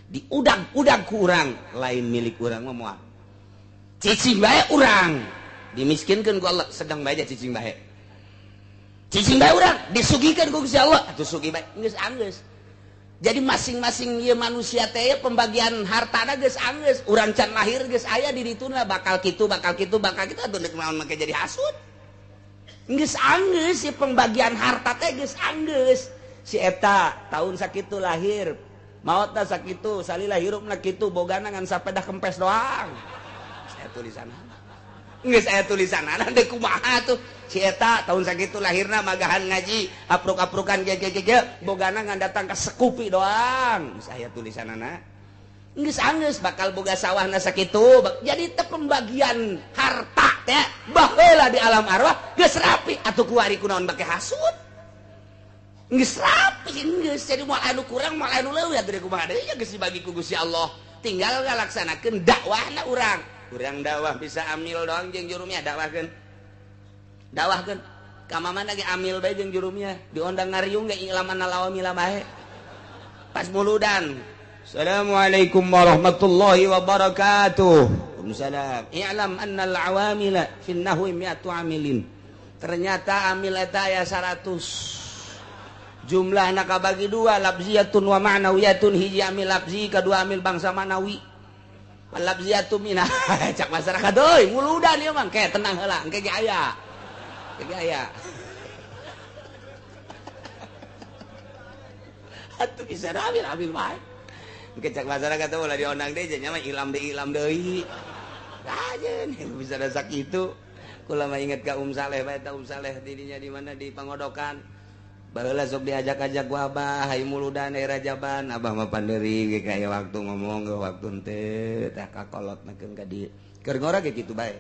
Diudag-udag ku urang lain milik urang mah moal. Cicing bae urang dimiskinkeun ku Allah sedang bae cicing bae. Cicing bae urang disugihkeun ku Gusti Allah atuh sugih bae geus anggeus. Jadi masing-masing ieu manusia teh pembagian hartana geus anggeus, urang can lahir geus aya di dituna bakal kitu bakal kitu bakal kitu atuh deuk naon make jadi hasud. Geus anggeus si pembagian harta teh geus anggeus. Si eta tahun sakitu lahir, maotna sakitu, salila hirupna kitu, bogana ngan sapedah kempes doang. Saya tulisanana. Geus aya tulisanana deuk kumaha tuh. Si eta tahun sakitu lahirna magahan ngaji, apruk-aprukan ge ge ge bogana ngan datang ka sekupi doang. Geus aya tulisanana. Geus anggeus bakal boga sawahna sakitu. Jadi teh pembagian harta teh baheula di alam arwah geus rapi atuh kuari kunaon bake hasud. Geus rapi geus jadi moal anu kurang moal anu leuwih atuh kumaha deui geus dibagi ku Gusti Allah. Tinggal ngalaksanakeun dakwahna urang. Urang dakwah bisa amil doang jeung jurumnya dakwahkeun. Dakwahkeun ka mamana ge amil bae jeung jurumnya diondang ngariung ge ilaman lawamila bae. Pas muludan. Assalamualaikum warahmatullahi wabarakatuh. Waalaikumsalam. I'lam annal awamila fin nahwi mi'atu amilin. Ternyata amil eta aya 100. Jumlahna kabagi dua, lafziyatun wa ma'nawiyatun. Hiji amil lafzi, kadua amil bangsa ma'nawi. Lafziyatun mina cak masyarakat euy muludan ieu mah ke tenang heula engke ge aya. Ge aya. Atuh bisa amil amil bae. Engke cak masyarakat teh ulah diondang deui nya mah ilam deui ilam deui. Ajeun bisa da sakitu. Kula mah inget ka Saleh bae ta Saleh didinya di mana di Pangodokan. Baheula sok diajak-ajak ku abah hayu muludan daerah Jaban abah mah panderi ge kaya waktu ngomong ge waktu teu tah kakolot nakeun ka dieu. Keur ngora ge kitu bae.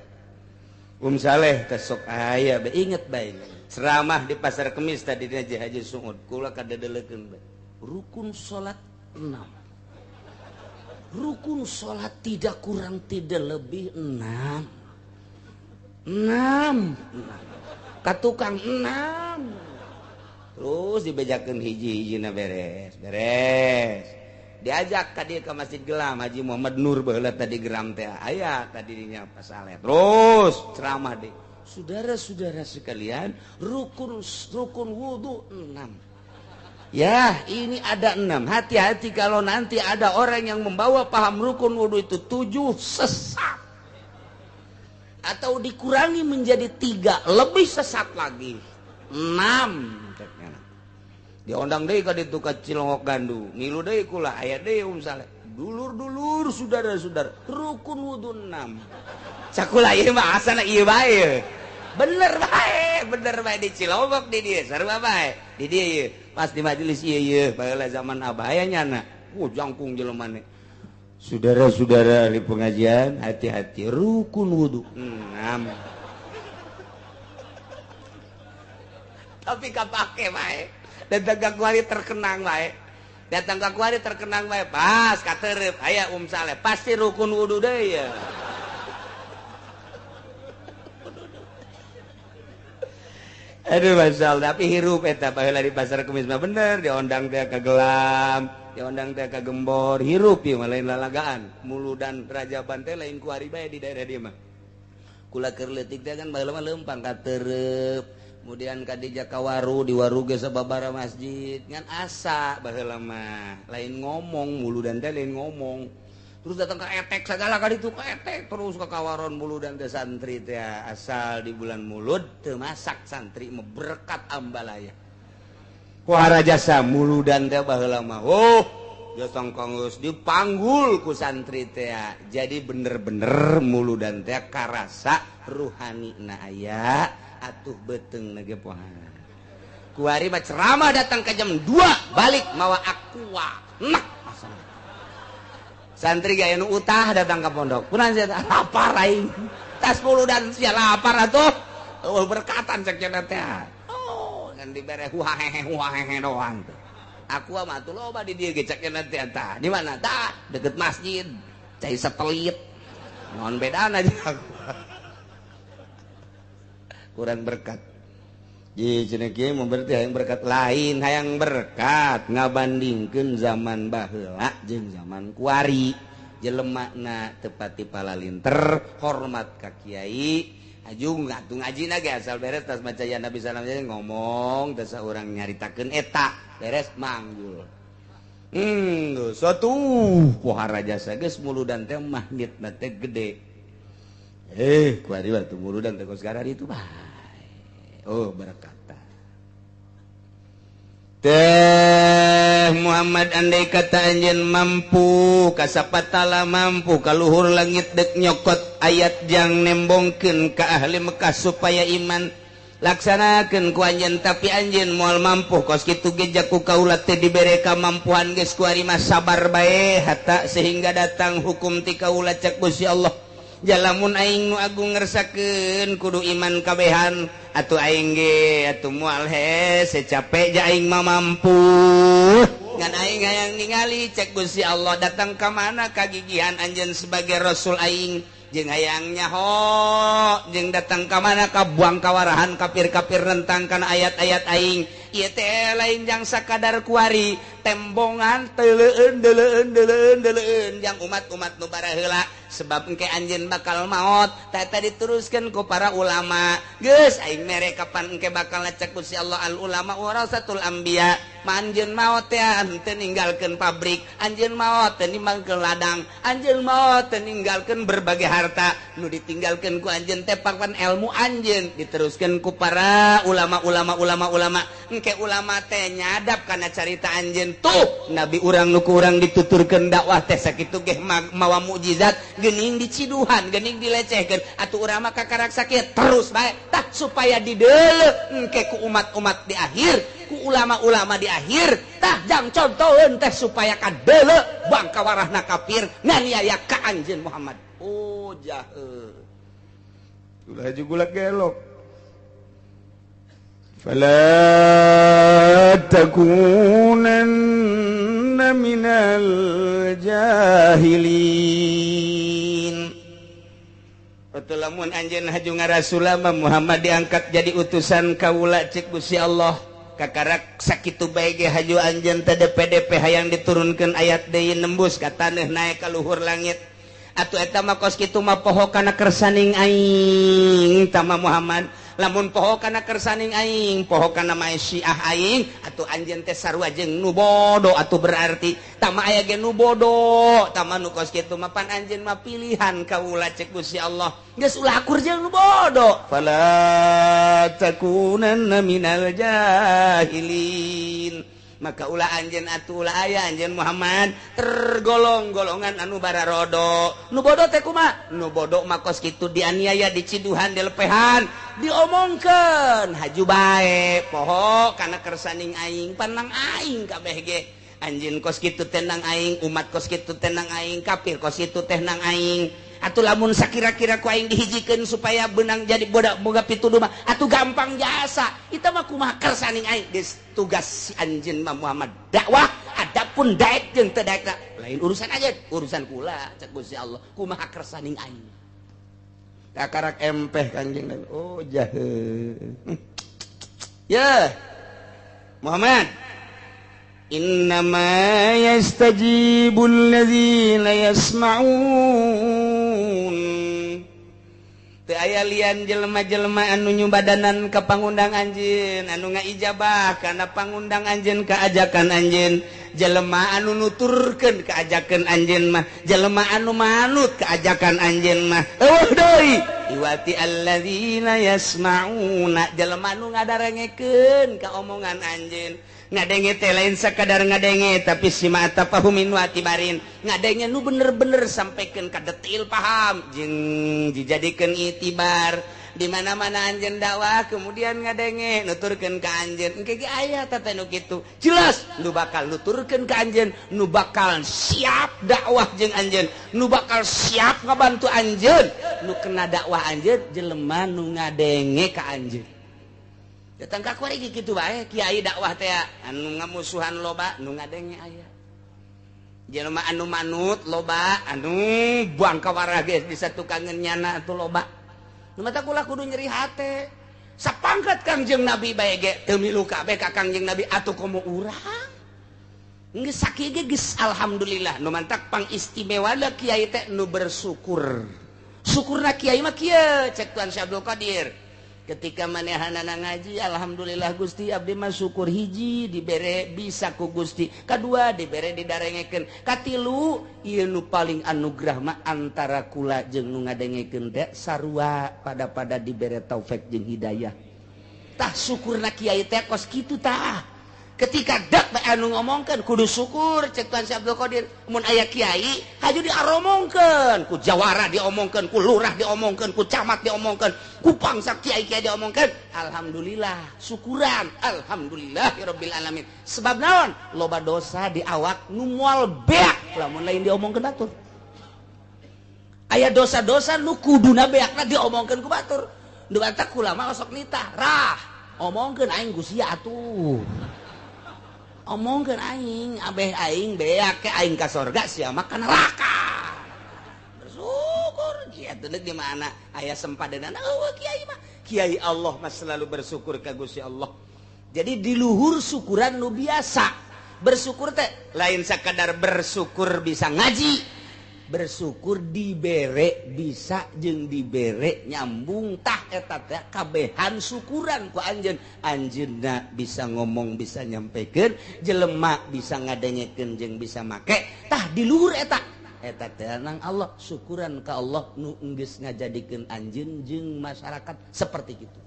Saleh teh sok aya bae inget bae. Ceramah di Pasar Kemis tadi dina Haji Suud kula kadedelekeun bae. Rukun salat 6. Rukun salat tidak kurang tidak lebih 6. 6. Ka tukang 6. Terus dibejakeun hiji-hijina beres, beres. Diajak ka dieu ka Masjid Gelam Haji Muhammad Nur baheula tadi geram teh aya tadi dinya Pak Saleh. Terus ceramah deui. Saudara-saudara sekalian, rukun wudu 6. Ya, ini ada 6. Hati-hati kalau nanti ada orang yang membawa paham rukun wudu itu 7 sesat. Atau dikurangi menjadi 3, lebih sesat lagi. 6. Diondang deui ka ditu ka Cilongok Gandu. Ngilu deui kula aya deui Saleh. Dulur-dulur saudara-saudara, rukun wudu 6. Cakula ieu mah asana ieu bae. Bener bae di Cilongok di dieu sarua bae. Di dieu ieu pas di majelis ieu ieu baheula zaman abah aya nyana. Jangkung jelema ne. Saudara-saudara ahli pengajian, hati-hati rukun wudu 6. Tapi kapake bae. Datang ka kuari terkenang bae. Datang ka kuari terkenang bae. Pas katerep aya Saleh pasti rukun wudu deui ya. Aduh masal tapi hirup eta baheula di Pasar Kemis mah bener diondang teh ka Gelam, diondang teh ka Gembor, hirup ieu mah lain lalagaan. Muludan Rajaban teh lain kuari bae di daerah dieu mah. Kula keur leutik teh kan baheula mah leumpang katerep. Kemudian kadija kawaru di waru ge sababara masjid ngan asa baheula mah lain ngomong muludan teh lain ngomong. Terus datang ke etek segala ka ditu ka etek terus ke kawaron muludan teh santri teh asal di bulan mulud teu masak santri mah berkat ambalaya. Kuara jasa muludan teh baheula mah oh jasa geus dipanggul ku santri teh. Jadi bener-bener muludan teh karasa ruhani na aya atuh beteng lagi pohan. Kuari mah ceramah datang ke jam 2 balik mawa aqua. Nak santri gaya nu utah datang ke pondok. Kunaon sia lapar aing. Tas muludan sia lapar atuh. Eueuh berkatan cek cenah teh. Oh, ngan dibere huahehe doang tuh. Aqua mah atuh loba di dieu ge cek cenah teh tah. Di mana tah? Deket masjid. Cai setelit. Naon bedana jeung aku. Kurang berkat. Ji cenah kieu mah berarti hayang berkat lain, hayang berkat ngabandingkeun zaman baheula jeung zaman kuari. Jelemana tepati palalinter, hormat ka kiai, aju ngatu ngaji ge asal beres tas maca ya Nabi salam ngomong teh urang nyaritakeun eta beres manggul. Suatu pohara jasa geus muludan teh magnetna teh gede. Kuari waktu muludan teh kos itu bae. Oh berkat teh Muhammad andai kata anjeun mampu kasapatala mampu kaluhur langit dek nyokot ayat jang nembongkeun ka ahli Mekah supaya iman laksanakeun ku anjeun tapi anjeun moal mampu kos kitu ge jaku kaula teh dibere kamampuan geus kuari mah sabar bae hatta sehingga datang hukum ti kaula cek Gusti Allah. Jalamun aing nu agung ngersakeun kudu iman kabehan atuh aing ge atuh moal hese capek ja aing mah mampu ngan aing hayang ningali cek Gusti Allah datang ka mana kagigihan anjeun sebagai rasul aing jeung hayang nyaho jeung datang ka mana ka buang kawarahan kafir-kafir nentang kana ayat-ayat aing ieu teh lain jang sakadar kuari tembongan teuleun deuleun deuleun deuleun jang umat-umat nu baraheula sebab engke anjeun bakal maot tah diteruskeun ku para ulama geus aing mere kapan engke bakal cek Gusti Allah al ulama warasatul anbiya ma anjeun maot teh henteu ninggalkeun pabrik anjeun maot teu ninggalkeun ladang anjeun maot teu ninggalkeun berbagai harta nu ditinggalkeun ku anjeun teh papan ilmu anjeun diteruskeun ku para ulama-ulama ulama-ulama engke ulama teh nyadap kana carita anjeun tuh nabi urang nu ku urang dituturkeun dakwah teh sakitu geh mawa mukjizat geuning diciduhan geuning dilecehkeun atuh urang mah kakarak sakit terus bae tah supaya dideuleu engke ku umat-umat di akhir ku ulama-ulama di akhir tah jang contoheun teh supaya kadeuleu bangka warahna kafir nganiaya ka anjeun Muhammad. Oh jahe ulah jugula gelok fala takunanna minal jahilin. Atuh lamun anjeun haju ngarasulama Muhammad diangkat jadi utusan kaula cek Gusti Allah kakarak sakitu bae ge haju anjeun teh DPDP hayang diturunkeun ayat deui nembus ka taneuh naek ka luhur langit atuh eta mah kos kitu mah poho kana kersaning aing tama Muhammad lamun poho kana kersaning aing poho kana Syiah aing atuh anjeun teh sarua jeung nu bodoh atuh berarti tama aya ge nu bodoh tama nu kos kitu mah pan anjeun mah pilihan kaula cek Gusti Allah geus ulah akur jeung nu bodoh fala takunanna minal jahilin maka ulah anjeun atuh ulah aya anjeun Muhammad tergolong golongan anu bararodo nu bodoh teh kumaha nu bodoh mah kos kitu dianiaya diciduhan dilepehan diomongkeun haju bae poho kana kersaning aing panang aing kabeh ge anjeun kos kitu teh nang aing umat kos kitu teh nang aing kafir kos kitu teh nang aing atuh lamun sakira-kira ku aing dihijikeun supaya benang jadi bodak boga pituduh mah atuh gampang jasa itu mah kumaha kersaning aing geus tugas si anjeun mah Muhammad dakwah adapun daek jeung teu daek lain urusan aja urusan kula cek Gusti Allah kumaha kersaning aing kakarak empeh kanjeng Nabi oh jahe ya Muhammad innama yastajibul ladzina yasma'un teu aya lian jelema-jelema anu nyubadanan ka pangundang anjeun anu ngaijabah kana pangundang anjeun ka ajakan anjeun jelema anu nuturkeun ka ajakan anjeun mah jelema anu manut ka ajakan anjeun mah eueuh deui iwati alladzina yasma'una jelema anu ngadarengekeun ka omongan anjeun ngadenge teh lain sakadar ngadenge tapi sima tafahumin wa tibarin ngadenge nu bener-bener sampaikan ka detail paham jeung dijadikeun itibar di mana-mana anjeun dakwah kemudian ngadenge nuturkeun ka anjeun engke ge aya teh nu kitu jelas nu bakal nuturkeun ka anjeun nu bakal siap dakwah jeung anjeun nu bakal siap ngabantu anjeun nu kena dakwah anjeun jelema nu ngadenge ka anjeun datang ka kuari kitu bae kiai dakwah teh anu ngamusuhan loba nu ngadenge aya jelema anu manut loba anu buang ka warah geus bisa tukangeun nyana atuh loba nu mata kula kudu nyeri hate. Sapang Pangkat Kangjeng Nabi bae ge teu milu kabeh ka Kangjeng Nabi, atuh komo urang. Geus sakieu ge geus alhamdulillah. Nu mantak pangistimewa kiai teh nu bersyukur. Syukurna kiai mah kieu, cek Tuan Syekh Abdul Qadir. Ketika manehanana ngaji, alhamdulillah Gusti, abdi mah syukur, hiji dibere bisa ku Gusti, kadua dibere didarengekeun, katilu ieu nu paling anugerah mah antara kula jeung nu ngadengekeun teh sarua pada pada dibere taufik jeung hidayah. Tah, syukurna kiai teh kos kitu. Tah, ketika dak anu ngomongkeun kudu syukur, cek Tuan Syekh Abdul Qadir. Mun aya kiai haju diaromongkeun ku jawara, diomongkeun ku lurah, diomongkeun ku camat, diomongkeun ku pangsa kiai-kiai, diomongkeun, alhamdulillah, syukuran alhamdulillahirabbil alamin. Sebab naon? Loba dosa di awak nu moal beak lamun lain diomongkeun batur. Aya dosa-dosa nu kuduna beakna diomongkeun ku batur. Nu batak ulama osok nitah rah, omongkeun aing ku sia atuh, omongkeun aing abeh aing beak ke aing ka sorga, sia mah ka neraka. Bersyukur kieu teh di mana aya sempadanana. Eueuh, kiai mah, kiai Allah mah selalu bersyukur ka Gusti Allah. Jadi di luhur syukuran nu biasa, bersyukur teh lain sakadar bersyukur bisa ngaji, bersyukur dibere bisa jeung dibere nyambung. Tah, eta teh kabehan syukuran ku anjeun. Anjeunna bisa ngomong, bisa nyampekeun, jelema bisa ngadengekeun jeung bisa make. Tah, di luhur eta, eta teh nang Allah, syukuran ka Allah nu geus ngajadikeun anjeun jeung masyarakat seperti itu.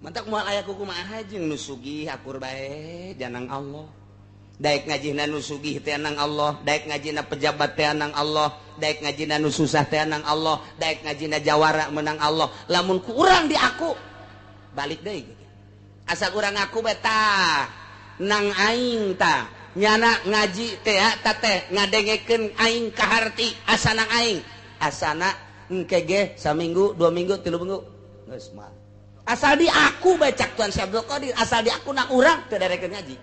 Mantak moal aya kumaha jeung nu sugih, akur bae janang Allah. Daek ngajina nu sugih teh nang Allah, daek ngajina pejabat teh nang Allah, daek ngajina nu susah teh nang Allah, daek ngajina jawara menang Allah. Lamun ku urang di aku balik deui, asal urang ngaku beta nang aing, tah nyana ngaji teh ta teh ngadengekeun aing kaharti, asa nang aing, asana engke ge saminggu, 2 minggu, 3 minggu geus mah. Asal di aku baca Tuan Syekh Abdul Qadir, asal di aku nang urang teu darekeun ngaji,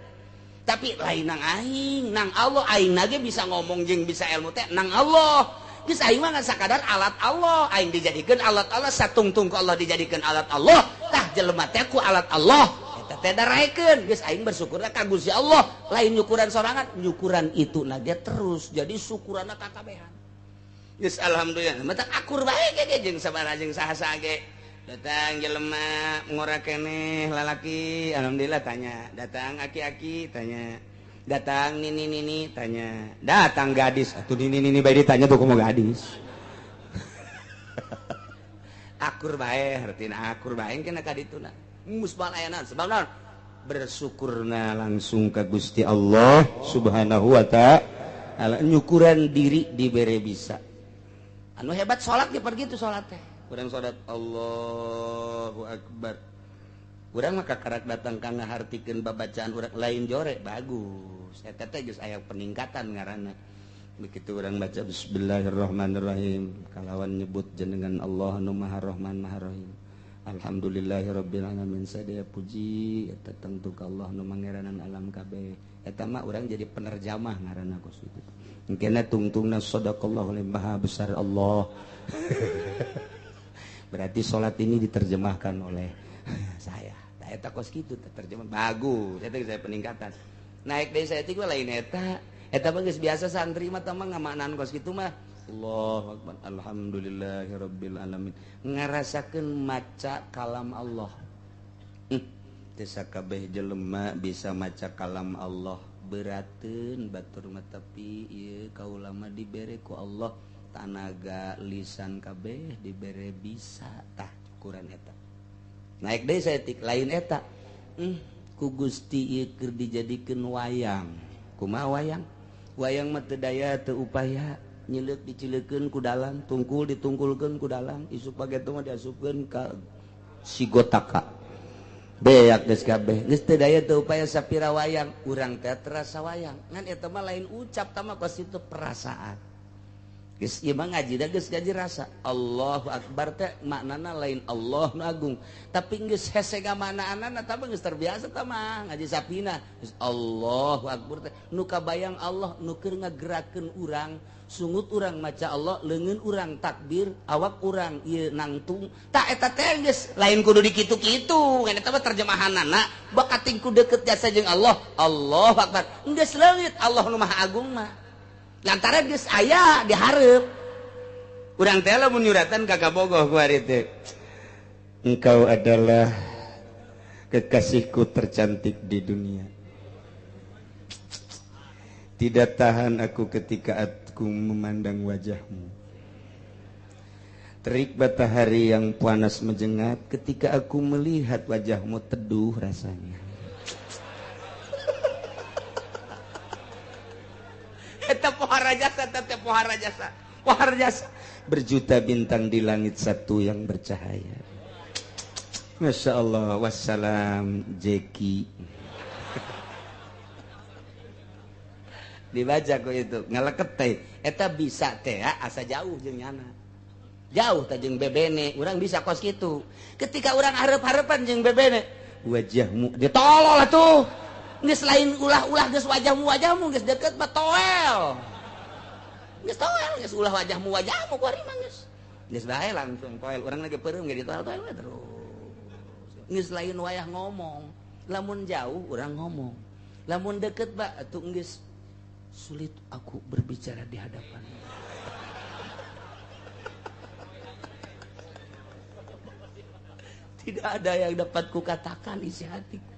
tapi lain nang aing, nang Allah. Aing nage bisa ngomong jeung bisa ilmu teh nang Allah. Geus, aing mah sakadar alat Allah. Aing dijadikeun alat Allah, satungtung ku Allah dijadikeun alat Allah. Tah, jelema teh ku alat Allah eta teh daraekeun. Geus, aing bersyukurna ka Gusti Allah, lain nyukuran sorangan, nyukuran itu nage terus jadi syukuranna kakabehan. Geus, alhamdulillah, mata akur bae ge jeung sabaraha jeung saha-saha ge. Datang jelema ngora keneh, lalaki, alhamdulillah, tanya. Datang aki-aki, tanya. Datang nini nini, tanya. Datang gadis atau nini nini bae ditanya tuh, komo gadis. Akur bae, hartina akur bae kena ka dituna musbal ayana. Sebab naon? Bersyukurna langsung ke Gusti Allah Subhanahu wa Ta'ala, nyukuran diri dibere bisa. Anu hebat salat ge pergi tuh, salat teh urang salat Allahu Akbar, urang mah kakarak datang ka ngahartikeun babacaan urang, lain jore, bagus. Eta teh geus aya peningkatan ngaranna. Begitu urang baca bismillahirrahmanirrahim kalawan nyebut jenengan Allah nu Maha Rahman Maha Rahim, alhamdulillahirabbil alamin, sadaya puji eta tentu ka Allah nu mangeranan alam kabeh. Eta mah urang jadi penerjamah ngaranna kos kitu. Engkena tungtungna sadaqallahu, maha besar Allah. Berarti salat ini diterjemahkan oleh saya. Nah, eta kos kitu terjemah bagus. Eta saya peningkatan. Naik deui saeutik mah lain eta. Eta mah geus biasa, santri mah mah ngamaknaan kos kitu mah. Allahu akbar, alhamdulillahirabbil alamin. Ngarasakeun maca kalam Allah. Teu sakabeh jelema bisa maca kalam Allah, berateun batur mah, tapi ieu kaula mah dibere ku Allah tanaga lisan kabeh dibere bisa. Tah, ukuran eta. Naik deui saeutik lain eta. Ku Gusti ieu keur dijadikeun wayang. Kumaha wayang? Wayang mah teu daya teu upaya, nyileuk dicileukeun ku dalang, tungkul ditungkulkeun ku dalang, isuk pageto mah diasupkeun ka sigotaka, beak geus kabeh, geus teu daya teu upaya. Sapira wayang urang teh terasa wayang, ngan eta mah lain ucap, tah mah kos itu perasaan. Geus ieu mah ngaji da geus ngaji rasa. Allahu akbar teh maknana lain Allah nu agung, tapi geus hese ngamaknaanana tah geus terbiasa tah mah ngaji sapina. Geus Allahu akbar teh nu kabayang Allah nu keur ngagerakeun urang, sungut urang maca Allah, leungeun urang takbir, awak urang ieu nangtung. Tah eta teh geus lain kudu dikitu-kitu, ngan eta mah terjemahanana bakating ku deukeut jasa jeung Allah. Allahu akbar. Geus leungit Allah nu Maha Agung mah. Lantaran geus aya dihareup. Urang teh lamun nyuratan ka kabogoh ku ari teh. Engkau adalah kekasihku tercantik di dunia. Tidak tahan aku ketika aku memandang wajahmu. Terik matahari yang panas menjengat ketika aku melihat wajahmu teduh rasanya. Eta pohara jasa, teh pohara jasa, pohara jasa. Berjuta bintang di langit satu yang bercahaya. Masya Allah, wassalam Jeki. Dibaca kok itu, ngaleket teh. Eta bisa teh asa jauh jeung nyana. Jauh teh jeung bebene, urang bisa kos kitu. Ketika urang hareup-hareupan jeung bebene, wajahmu ditolol atuh. Geus lain ulah-ulah geus wajahmu geus deket mah toel. Geus toel geus ulah wajahmu ku ari mah geus. Geus bae langsung toel, urang lagi peureum ge ditoel-toel we terus. Geus lain wayah ngomong, lamun jauh urang ngomong. Lamun deket ba atuh geus sulit aku berbicara di hadapanmu. Tidak ada yang dapat kukatakan isi hatiku.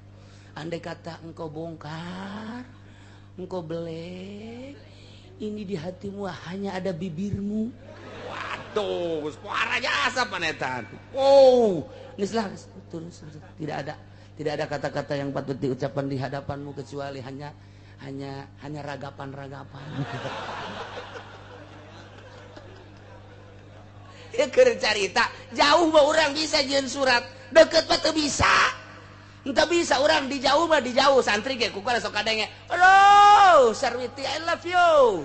Andai kata engkau bongkar, engkau belek, ini di hatimu hanya ada bibirmu. Waduh, suara jasa panetan. Oh, geus lah, terus tidak ada kata-kata yang patut diucapkan di hadapanmu kecuali hanya ragapan-ragapan. Ya keur carita, jauh mah urang bisa jeung surat, deket mah teu bisa. Entah bisa orang di jauh mah di jauh santri ge ku sok kadenge. Halo, Sarwiti I love you.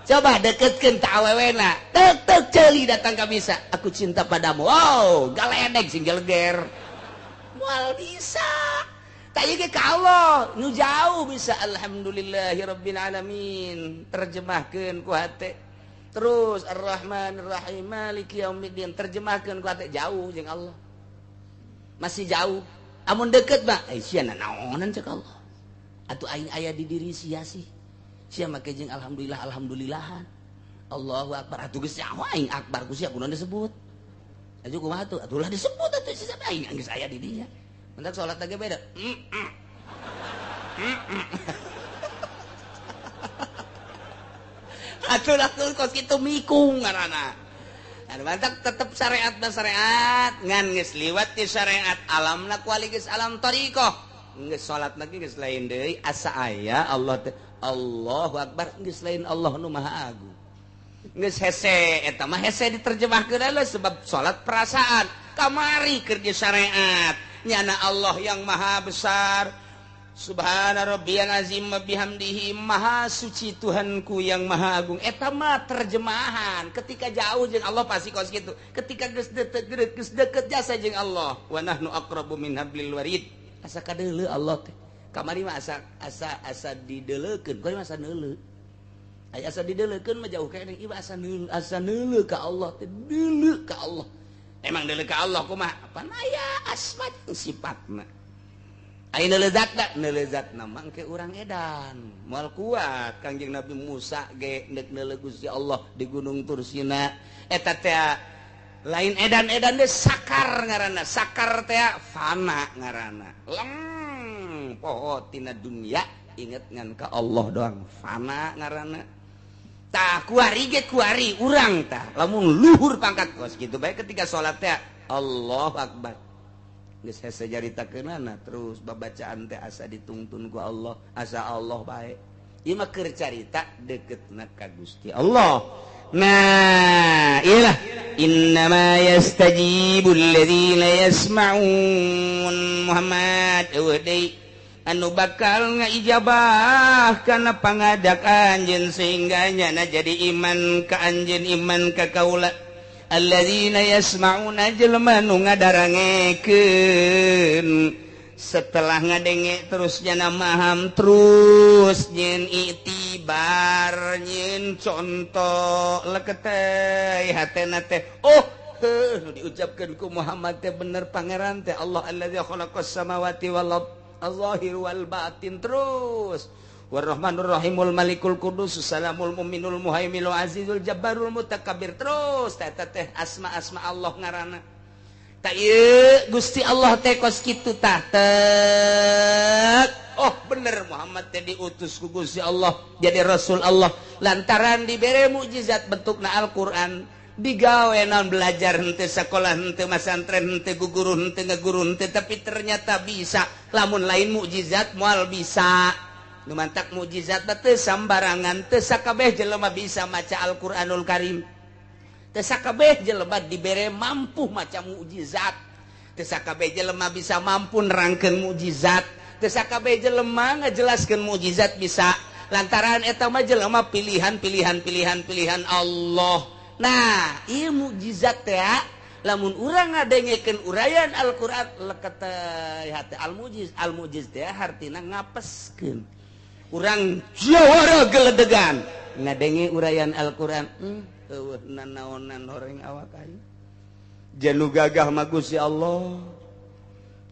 Coba deketkeun ta awewena. Tek tek ceuli datang ka bisa. Aku cinta padamu. Wow, galedeg sing geleger. Moal bisa. Tak ieu ge ka Allah, nu jauh bisa alhamdulillahirabbil alamin. Terjemahkeun ku hate. Terus Ar-Rahmanir-Rahim Maliki yaumiddin terjemahkeun ku hate jauh jeung Allah. Masih jauh. Amun deket mah eh sia naonan cek Allah. Atuh aing aya di diri sia sih. Sia make jeung alhamdulillah alhamdulillahan. Allahu akbar atuh geus nyaho aing akbar ku sia kunaon disebut. Atuh kumaha tuh? Atuh lah disebut atuh sia aing geus aya di dinya. Mentak salat lagi beda. Atuh lah kos kitu mikung ngaranna. Mantap tetep syariat dan syariat ngan geus liwat ti syariat alamna kuali geus alam thariqah geus salat lagi geus lain deui asa aya Allah teh Allahu akbar geus lain Allah nu Maha Agung geus hese eta mah hese diterjemahkeun lah sebab salat perasaan kamari keur syariat nyana Allah yang Maha Besar. Subhana rabbiyal azim wa bihamdihi, maha suci Tuhanku yang maha agung. Eta mah terjemahan. Ketika jauh jeung Allah pasti kos kitu. Ketika geus deket geus deket jasa jeung Allah. Wa nahnu aqrabu min hablil warid. Asa kadeuleu Allah teh. Kamari mah asa asa asa dideleukeun. Kamari mah asa neuleu. Aya asa dideleukeun mah jauh keneh. Ieu asa neuleu, asa neuleu ka Allah teh, deuleu ka Allah. Emang deuleu ka Allah kumaha? Pan aya asma jeung sifatna. Ayo nelezatna, nelezatna mangke urang edan. Moal kuat Kangjeng Nabi Musa ge neuk neuleuh Gusti Allah di Gunung Tursina. Eta teh lain edan-edan deh sakar ngaranna. Sakar teh fana ngaranna. Leng poho tina dunia inget ngan ka Allah doang fana ngaranna. Tah kuari ge kuari urang tah lamun luhur pangkat kos kitu bae ketika salat teh Allahu Akbar. Geus hese caritakeunana terus babacaan teh asa ditungtun ku Allah, asa Allah bae. Ieu mah keur carita deketna ka Gusti Allah. Nah, iyalah innama yastajibul ladzina yasma'un. Muhammad eueuh deui anu bakal ngaijabah kana pangadak anjeun sehingga nyana jadi iman ka anjeun iman ka kaula alladzina yasma'una jelema nu ngadarangekeun setelah ngadenge terus nyana maham terus nyen itibar nyen contoh leketeh hatena teh oh heuh diucapkeun ku Muhammad teh bener pangeran teh Allah allazi khalaqas samawati wal ard az-zahir wal batin terus warrahmanur rahimul malikul qudus salamul mu'minul muhaiminul azizul jabbarul mutakabbir terus teh teh asma-asma Allah ngaranna. Tak ieu Gusti Allah teh kos kitu tah tek. Oh bener Muhammad teh diutus ku Gusti Allah jadi Rasul Allah lantaran dibere mukjizat bentukna Al-Qur'an digawe naon belajar henteu sakolah henteu masantren henteu guguru henteu ngaguru henteu tapi ternyata bisa lamun lain mukjizat moal bisa. Nu mantak mukjizat teh sambarangan teu sakabeh jelema bisa maca Al-Qur'anul Karim. Teu sakabeh jelema dibere mampu maca mukjizat. Teu sakabeh jelema bisa mampu nerangkeun mukjizat. Teu sakabeh jelema ngajelaskeun mukjizat bisa. Lantaran eta mah jelema pilihan pilihan pilihan pilihan Allah. Nah, ieu mukjizat teh lamun urang ngadengekeun uraian Al-Qur'an leketeh hate al-mujiz. Al-mujiz teh hartina ngapeskeun. Urang jawara geledegan ngadenge uraian Al-Qur'an. Eueuh nanaonan horeng awak aing. Janu gagah mah Gusti Allah.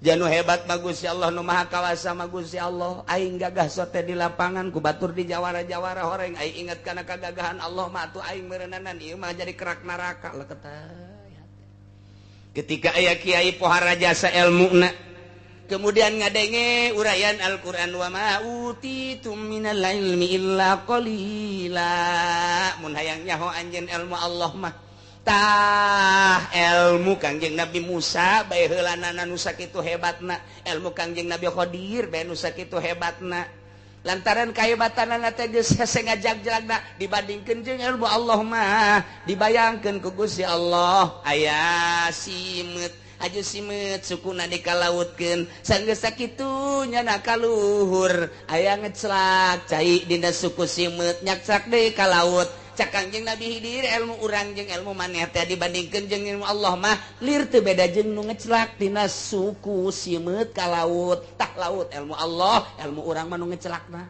Janu hebat mah Gusti Allah, nu maha kawasa mah Gusti Allah. Aing gagah sote di lapangan ku batur di jawara-jawara horeng aing inget kana kagagahan Allah mah atuh aing meureunana ieu mah jadi kerak neraka leketeh. Ketika aya kiai pohara jasa elmuna kemudian ngadenge uraian Al-Qur'an wa ma utitum minal ilmi illa qalila mun hayang nyaho anjeun ilmu Allah mah tah ilmu Kangjeng Nabi Musa bae heulanana nu sakitu hebatna ilmu Kangjeng Nabi Khadir bae nu sakitu hebatna lantaran kahebatanana teh geus hese ngajag-jagna dibandingkeun jeung ilmu Allah mah dibayangkeun ku Gusti Allah aya simeut aju simeut sukuna dikalautkeun sanggeus sakitu nyana kaluhur aya ngeclak cai dina suku simeut nyakclak deui ka laut cak Kangjeng Nabi Hidir ilmu urang jeung ilmu maneh teh dibandingkeun jeung ilmu Allah mah lir teu beda jeung nu ngeclak dina suku simeut ka laut tah laut ilmu Allah ilmu urang mah nu ngeclakna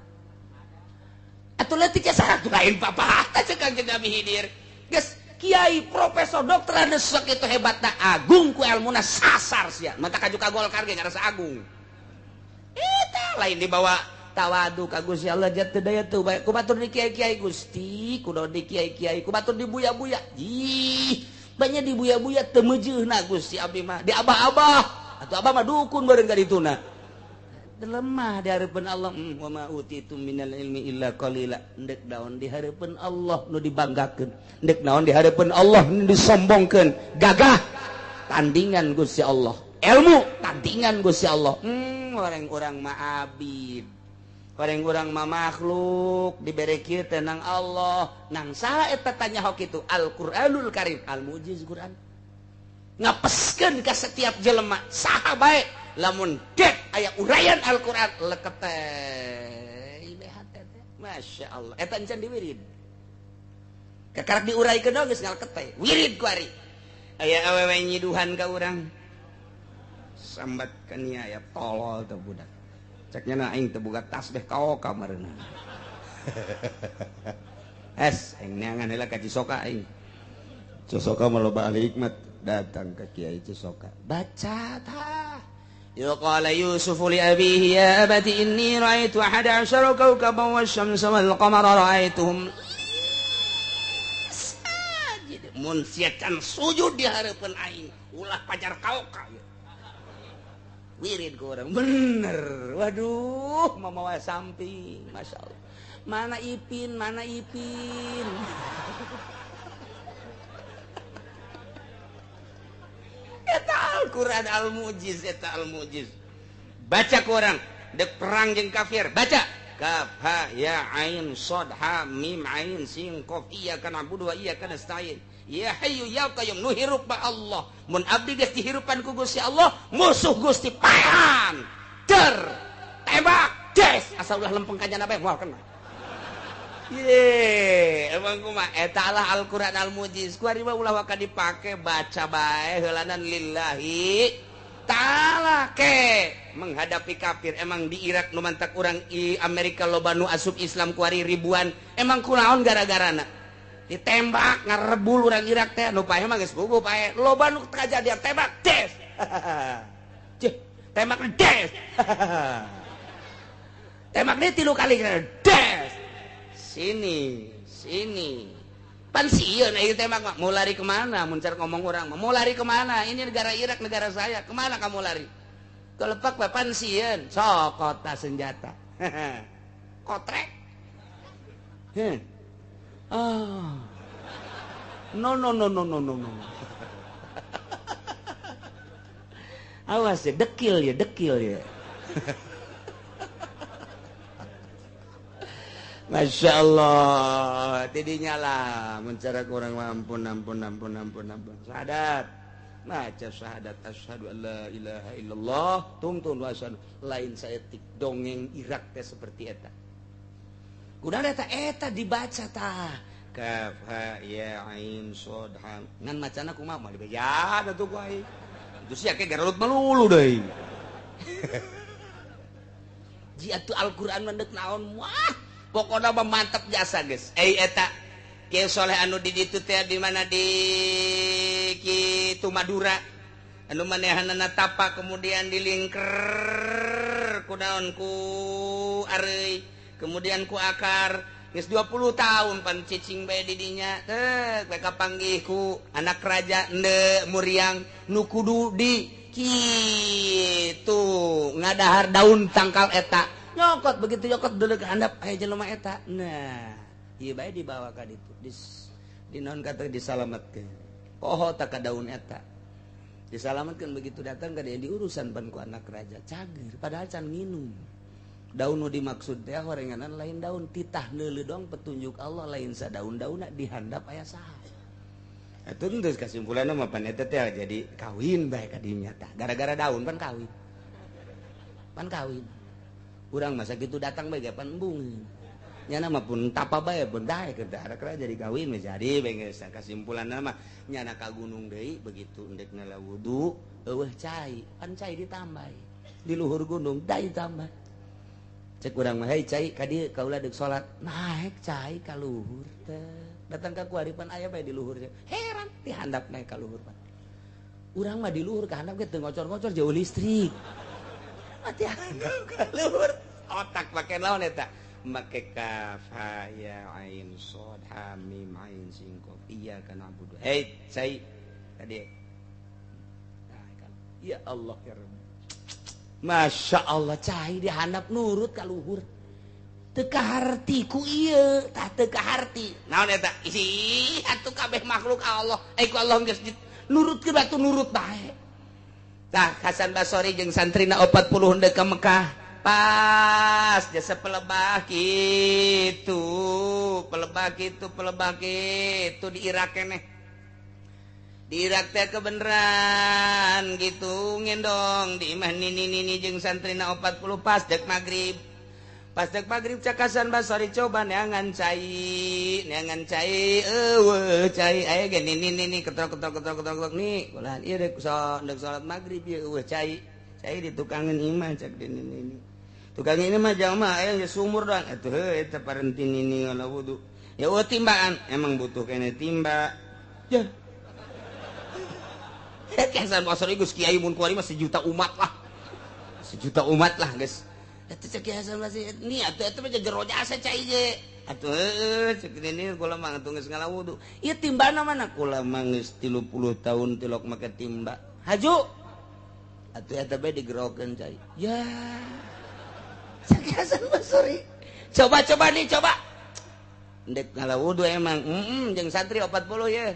atuh leutik saha lain papatah cek Kangjeng Nabi Hidir geus kiai profesor dokter anu sakitu hebatna agung ku elmuna sasar sia mata kaju ka Golkar ge ngarasa agung eta lain dibawa tawadu ka Gusti Allah jatuh daya teu bae ku batur di kiai-kiai Gusti kudu di kiai-kiai ku batur di buya-buya ih banyak di buya-buya teu meujeuhna Gusti abdi mah di abah-abah atuh abah mah dukun bareng ka dituna lemah di hareupeun Allah wa ma utitum minal ilmi illa qalila ndek naon di hareupeun Allah nu dibanggakeun ndek naon di hareupeun Allah nu disombongkeun gagah tandingan Gusti Allah ilmu tandingan Gusti Allah orang-orang mah abid orang-orang mah makhluk dibere kieu teh nang Allah nang saha eta tanya hok kitu Al-Qur'anul Karim al-mujiz Qur'an ngapeskeun ka setiap jelema saha bae lamun dek aya uraian Al-Qur'an leketeh BHT teh Masya Allah eta encan diwirid kakarak diuraikeun geus ngaleketeh wirid ku ari aya awewe nyiduhan ka urang sambat ka nia aya tolol teh budak cek nya aing teu boga tasbih kaoka meureunna es aing neangan heula ka Cisoka aing Cisoka mah loba ahli hikmat datang ke Kiai Cisoka baca tah قال يوسف لأبيه يا أبت إني رأيت 11 كوكبا والشمس والقمر رأيتهم ساجد mun sia can sujud di hareupeun aing ulah pajar kaoka wirid ku urang bener waduh mamawa samping masyaallah mana Ipin mana Ipin eta Al-Qur'an al-mujiz eta al-mujiz baca ku urang dek perang jeung kafir baca kaf ha ya ain shad ha mim ain sin qaf iyyaka na'budu wa iyyaka nasta'in ya hayyu ya qayyum nu hirup ba Allah mun abdi geus dihirupan ku Gusti Allah musuh Gusti paehan der Tembak, des, asal ulah lempeng ka jana bae moal kena. Ye, emang kumaha eta lah Al-Qur'an Al-Mujiz. Ku ari mah ulah waka dipake, baca bae heulanan lillahi ta'ala ke menghadapi kafir. Emang di Irak nu mantak urang i Amerika loba nu asup Islam kuari ribuan. Emang kunaon gara-garana? Ditembak ngarebul urang Irak teh nu paeh mah geus puguh paeh. Loba nu kajadian tembak des. Cih, tembak des. Tembak dia 3 kali des. Sini, sini. Pan sieun ieu tembak mah. Mau lari kemana? Mun car ngomong urang mah. Mau lari kemana? Ini negara Irak, negara saya. Kemana kamu lari? Kelepak bae pan sieun. Sok kota senjata. Kotrek. Heh. Ah. No no no no no no no. Awas ya, dekil ya, dekil ya. Masya Allah, tidinya lah mencara kurang ampun ampun ampun ampun ampun. Syahadat, baca syahadat asyhadu alla ilaha illallah, tungtun wa asyhadu lain saeutik dongeng Irak teh seperti eta. Kunaon eta eta dibaca tah. Kaf ha ya ain shad ha. Ngan macana kumaha moal dibeja atuh ku aing. Itu sia ke garelut melulu deui. Ji atuh Al-Qur'an mah deuk naon wah. Pokoknya mah mantap jasa guys. Eta Kiai Soleh anu di ditu teh di mana di kitu Madura. Anu manehanana tapa kemudian dilingker ku naon ku areuy, kemudian ku akar. Geus 20 tahun pan cicing bae di dinya. Teh bae kapanggih ku anak raja ende muriang nu kudu di kitu ngadahar daun tangkal eta. Nyokot begitu nyokot dulu ke handap aya jelema eta. Nah, ieu bae dibawa ka ditu. Di naon kata disalametkeun. Poho tak ka daun eta. Disalametkeun begitu datang ka dia diurusan pan ku anak raja. Cager padahal can nginum. Daun nu dimaksud teh horenganan lain daun titah neuleuh dong petunjuk Allah lain sadaun-daunna di handap aya saha. Atuh geus kasimpulanna mah pan eta teh jadi kawin bae ka dinya tah. Gara-gara daun pan kawin. Pan kawin. Urang masa gitu datang bae pan embung. Nyana mah pun tapa bae pun daek ke daerah jadi kawin jadi bae geus kasimpulanna mah nyana ka gunung deui begitu endek nala wudu eueuh cai, pan cai ditambah. Di luhur gunung dai tambah. Cek urang mah hei cai ka dieu kaula deuk salat. Naek cai ka luhur teh. Datang ka kuari pan aya bae di luhur. Heran dihandap naek ka luhur pan. Urang mah di luhur ka handap ge teu ngocor-ngocor jauh listrik. Mati handap ka luhur. Otak make naon eta? Make kaf ha ya ain shad ha mim ain sin qaf. Iyyaka na'budu. Hei cai tadi. Nah, kan. Ya Allah ya Rabb. Masya Allah cai dihandap nurut ka luhur. Teu kaharti ku ieu, tah teu kaharti. Naon eta? Ih, atuh kabeh makhluk Allah. Ku Allah geus nurutkeun batu nurut bae. Tah Hasan Basori jeung santrina 40 henteu ka Mekah. Pas jasa pelebah kitu, pelebah kitu, pelebah kitu di Irak keneh. Di Irak teh kebeneran gitu ngendong di imah nini-nini jeung santrina 40 pas dek magrib. Pas dek magrib cak Hasan Basori coba neangan cai eueuh cai aya ge nini-nini ketrok-ketrok ketrok-ketrok nih ulah ieu dek salat magrib ieu eueuh cai. Cai di tukangan imah cak di nini-nini. Tukang ini mah jamaah aya geus sumur doang atuh heuh eta parenti nini ngala wudu. Ya eueuh timbaan emang butuh kene timba. Ya. Hasan Basri geus kiai mun kuari mah sejuta umat lah. Sejuta umat lah geus. Eta cek Kiai Hasan Basri ni atuh eta mah jero jasa cai ge. Atuh heueuh cek nini kula mah atuh geus ngala wudu. Ieu timbana mana kula mah geus 30 tahun tilok make timba. Haju. Atuh eta bae digerokeun cai. Ya. Cek Hasan Basri. Coba-coba nih coba. Ndek ngala wudu emang jeung santri 40 ye.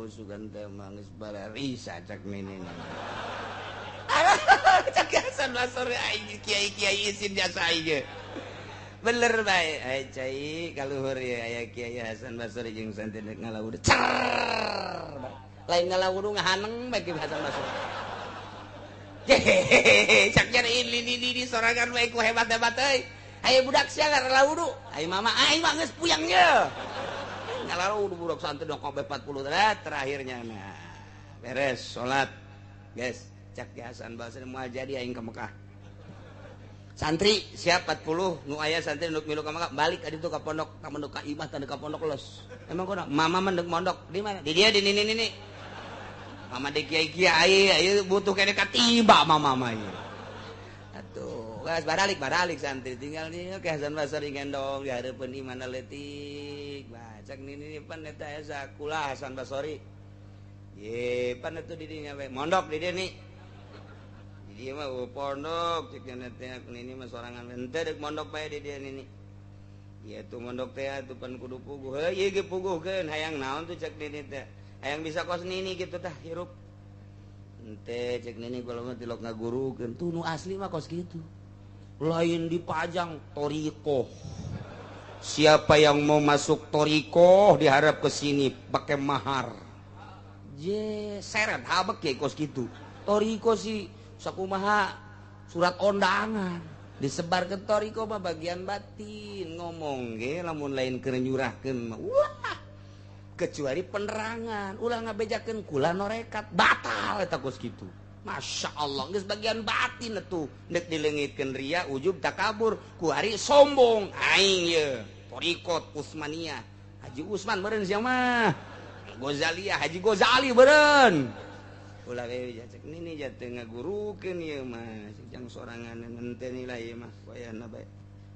Sugan teh mah geus bararisa cak nini. Cak Hasan Basri aing kiai-kiai isin jasa aing. Bener bae ai cai kaluhur ye aya Kiai Hasan Basri jeung santri ngala wudu. Cer. Lain ngala wudu ngahaneng bae Ki Hasan Basri. Hehehe cak ini ini sorangan bae ku hebat-hebat euy. Ayo budak sia ngarala wudu. Ayo mama aing mah geus puyang ye. Ngarala wudu budak santri dong kabeh 40 terakhirnya nah. Beres salat. Guys, cak Hasan Basri moal jadi aing ka Mekah. Santri siap 40 nu aya santri nu milu ka Mekah balik ka ditu ka pondok, ka mondok ka imah tah ka pondok los. Emang kono mama mah deuk mondok di mana? Di dia di nini nini. Mama di kiai-kiai ieu butuh kene katiba mama mah ieu. Atuh, geus baralik santri tinggal di ke Hasan Basri gendong di hareupeun imahna leutik. Bah, cak nini pan eta aya sakulah Hasan Basri. Ye, pan atuh di dinya we mondok di dieu nih. Di dieu mah pondok cek teh nini mah sorangan henteu deuk mondok bae di dieu nini. Ieu tuh mondok teh atuh pan kudu puguh. Heuh ieu ge puguhkeun hayang naon tuh cek nini teh. Hayang bisa kos nini gitu tah hirup. Henteu cek nini kalau mah tilok ngagurukeun tuh nu asli mah kos kitu. Lain dipajang thoriqoh. Siapa yang mau masuk thoriqoh diharap ke sini pakai mahar. Je seret habek ya kos kitu. Thoriqoh sih sakumaha surat undangan disebar ke thoriqoh mah bagian batin ngomong ge lamun lain keur nyurahkeun mah wah kecuali penerangan ulah ngabejakeun kula norekat batal eta kos kitu. Masya Allah geus bagian batin atuh deuk dileungitkeun ria ujub takabur ku ari sombong aing ye thoriqot Utsmaniyah Haji Usman meureun sia mah Gozaliyah Haji Gozali meureun ulah we cek nini jatuh ngagurukeun ieu mah jang sorangan henteu nilai ieu mah wayahna bae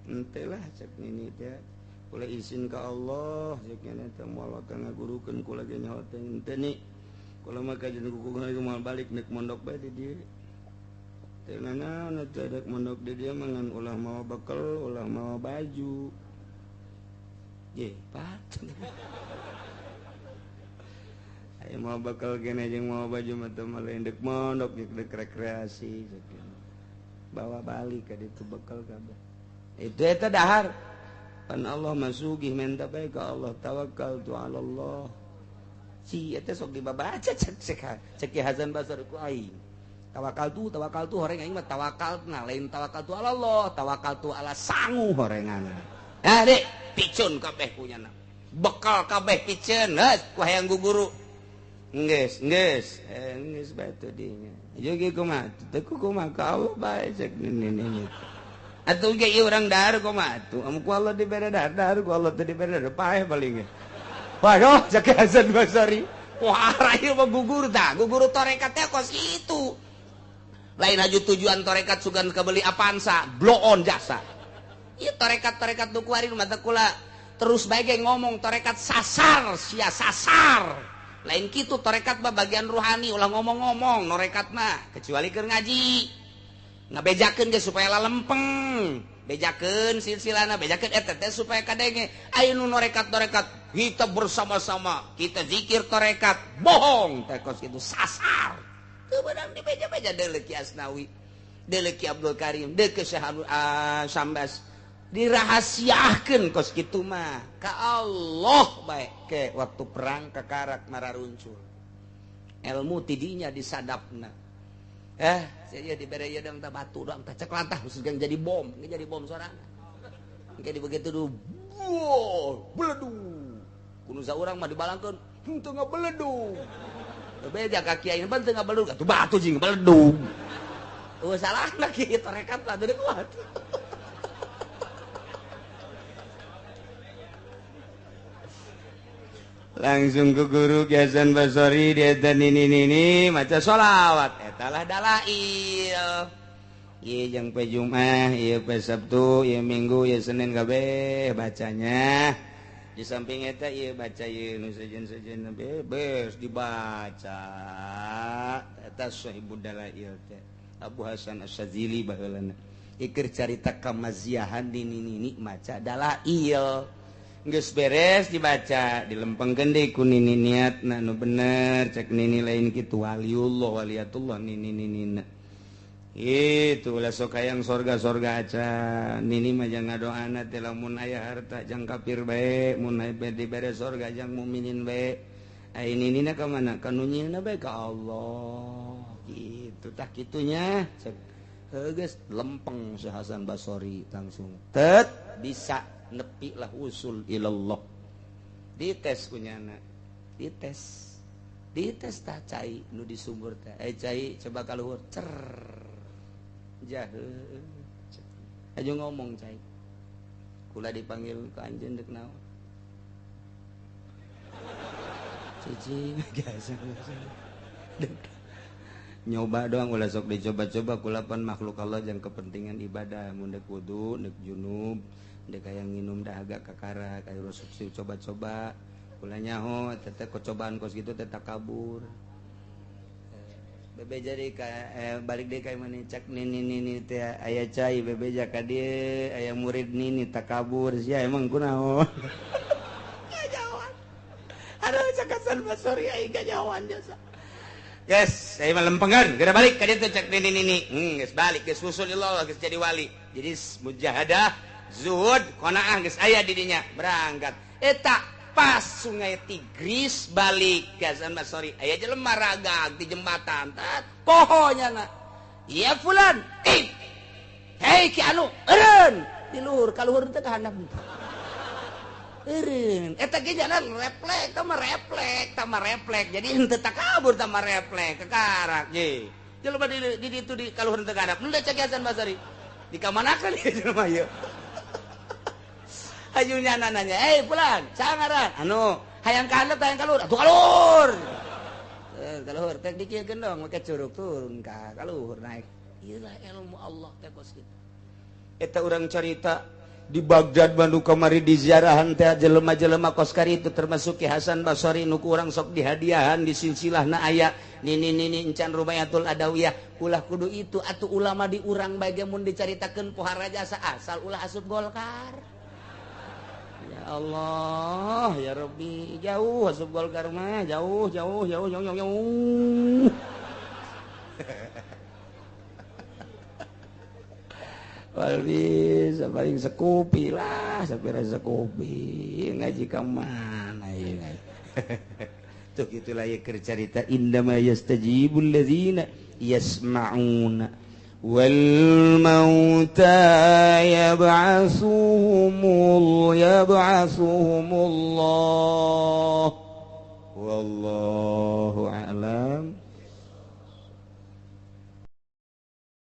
henteu lah cek nini teh kula izin ka Allah cek nini teh moal ka ngagurukeun kula ge nyaho teh henteu ni kula mah kajeun kukuh moal balik nek mondok bae di dieu teh nanaon teh dek mondok di dieu mah ngan ulah mawa bekel ulah mawa baju ye pat ayo mau bakal kene jeung mau baju mah teu mah dek mondok dek rekreasi bawa balik ka ditu bekal kabeh itu eta dahar pan Allah masugih menta bae ka Allah tawakal tu ala Allah si eta sok dibabaca cek cek Hasan Basri ku aing tawakal tu horeng aing mah tawakal na lain tawakal tu ala Allah tawakal tu ala sangu horengan ah dek picun kabeh punyana bekal kabeh piceun heuh ku hayang guguru Nges, nges, nges batu dinya. Jogi kumaha? Teu kumaha ka Allah bae cek nini. Atuh ge ieu urang dahar kumaha atuh? Amun ku Allah dibere dahar, dahar ku Allah teu dibere dahar paeh paling ge. Waduh, cek Hasan Basri. Wah, ieu mah gugur tah, gugur tarekat teh kos kitu. Lain aju tujuan tarekat sugan kabeli Avanza, blow on jasa. Ieu tarekat-tarekat nu kuari mata kula terus bae ge ngomong tarekat sasar, sia sasar. Lain kitu tarekat mah bagian ruhani ulah ngomong-ngomong norekat mah kecuali keur ngaji ngabejakeun ge supaya lalempeng bejakeun silsilana bejakeun eta teh supaya kadenge aya nu norekat-norekat kita bersama-sama kita zikir tarekat bohong teh kos kitu sasar teu beunang dibeja-beja deuleuh Ki Asnawi deuleuh Ki Abdul Karim deuleuh Syekh Sambas dirahasiakeun kos kitu mah ka Allah bae ke waktu perang kakarak mararuncul ilmu tidinya disadapna saya dibere ieu dang tah batu dang tah cek lantah geus jadi bom geus jadi bom sorangan engke di begitu du beledug kudu saurang mah dibalangkeun henteu ngabeledug beja ka kiai ban teu ngabeledug atuh batu jeung beledug eueuh salahna kieu tarekat lah teu kuat. Langsung ke guru Ki Hasan Basri dia dan ini maca sholawat etalah dalail ieu jeung pe Jumat ieu pe Sabtu ieu Minggu ieu Senin kabeh bacanya di samping eta ieu baca ieu nu sejen-sejen bebas dibaca eta sahibud dalail teh Abu Hasan Asy-Syadzili baheulana iker carita kamaziahan di nini maca dalail geus beres dibaca dilempengkeun deui ku nini niatna nu bener cek nini lain kitu waliullah waliyatullah nini ninina itu ulah sok hayang sorga-sorga acan nini mah jang ngadoana teh lamun aya harta jang kafir bae mun aya dibere sorga jang mukminin bae ai ninina ka mana ka nu nyieunna bae ka Allah gitu. Atuh tah kitunya cek geus lempeng si Hasan Basori langsung tet bisa nepi lah usul ilallah. Dites kunyana, dites dites tah cai nu di sumur teh, cai coba ka luhur cer jahe aja ngomong cai kula dipanggil ke anjeun deuk naon cicing biasa nyoba doang ulah sok dicoba-coba kulapan makhluk Allah yang kepentingan ibadah mun deuk wudu deuk junub deuk hayang nginum dahaga kakara kayak rusuk coba-coba kula nyaho teteh kecobaan kos gitu teh kabur bebe jadi ka balik deui ka imah cak nini nini teh aya cai bebeja ka dieu aya murid nini takabur sia emang kunaon kanyahoan aduh cak Hasan Basori aing kanyahoan jasa. Guys, saya mah lempengan, geura balik ka dieu cak nini nini. Geus balik geus usul Allah geus jadi wali. Jadi mujahadah, zuhud, qanaah geus aya di dinya, berangkat. Eta pas sungai Tigris balik ke Hasan Basori, aya jelema ragag di jembatan. Tat, poho nyana. Ya fulan, eh. Hei ki anu, eureun. Di luhur, ka luhur teh ka handap. Eureun. Eta ge jalan reflek, tah reflek, tah reflek. Jadi henteu takabur tah reflek kekarak ye. Jelema di ditu di ka luhur teh ka handap. Nu cek Hasan Basori. Dikamanakeun ieu jelema ieu. Hayu nyana nanya, "Eh fulan, saha ngaran?" Anu, hayang ka handap hayang ka luhur. Atuh ka luhur. Ka luhur teh dikieukeun dong make curug turun ka luhur naik. Ieu lah ilmu Allah teh kos kitu. Eta urang carita di Baghdad Bandung kamari di ziarahan teh jelema-jelema kos kari itu termasuk Ki Hasan Basori nu ku urang sok dihadiahan di silsilahna aya nini nini encan Rubayatul Adawiyah ulah kudu itu atuh ulama di urang bae ge mun dicaritakeun pohara jasa asal ulah asup Golkar. Ya Allah ya Rabbi jauh asup Golkar mah jauh jauh jauh jauh jauh jauh. Walbi paling sekupi lah, sapira sekupi ngaji ka mana ieu. Tuh gitulah ya keur carita indama yastajibul ladzina yasma'una wal mauta yab'atsuhumullah wallahu